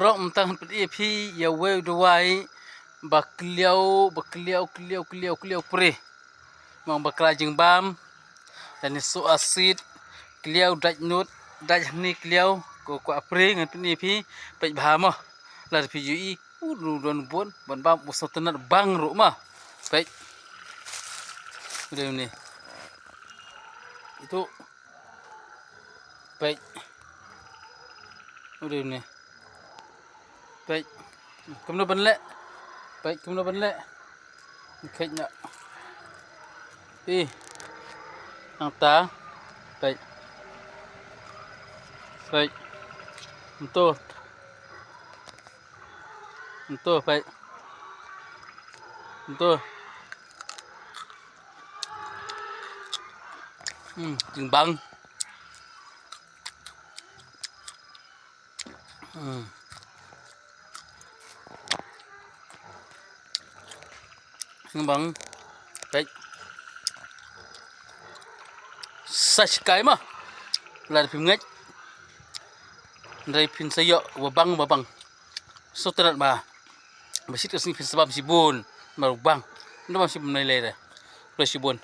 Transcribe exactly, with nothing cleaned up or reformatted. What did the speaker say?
Rok mynta ngan pyni ïa phi ïa uwei u dawai ba kliaw, ba kliaw, kliaw, kliaw, kliaw pre. Mang bakla jingbam. Lane soh asid. Kliaw dait nud, dait hangne kliaw. Ko kwah pre ngan pyni ïa phi. Peit bha mo. Lada phi ju i, u don bun ban bam u sngewtynnat bang ruh mo. Peit. U dei une. Itu. Peit. U dei une. Peit. Kumno ban leh. Peit kumno ban leh. Kheit noh. Ih. Nangta. Peit. Peit. Nto. Nto, peit. Nto. Hmm, jingbang. Hmm. Jingbang. Peit. Sa shikai mo. Lada phim ngeit. Hynrei phin sa ïoh ba bang, ba bang. Sngewtynnat ba. Ba shit ka sngi phin sa bam shibun. Namar u bang. Ynda bam shibun, nai lei re. Khublei shibun.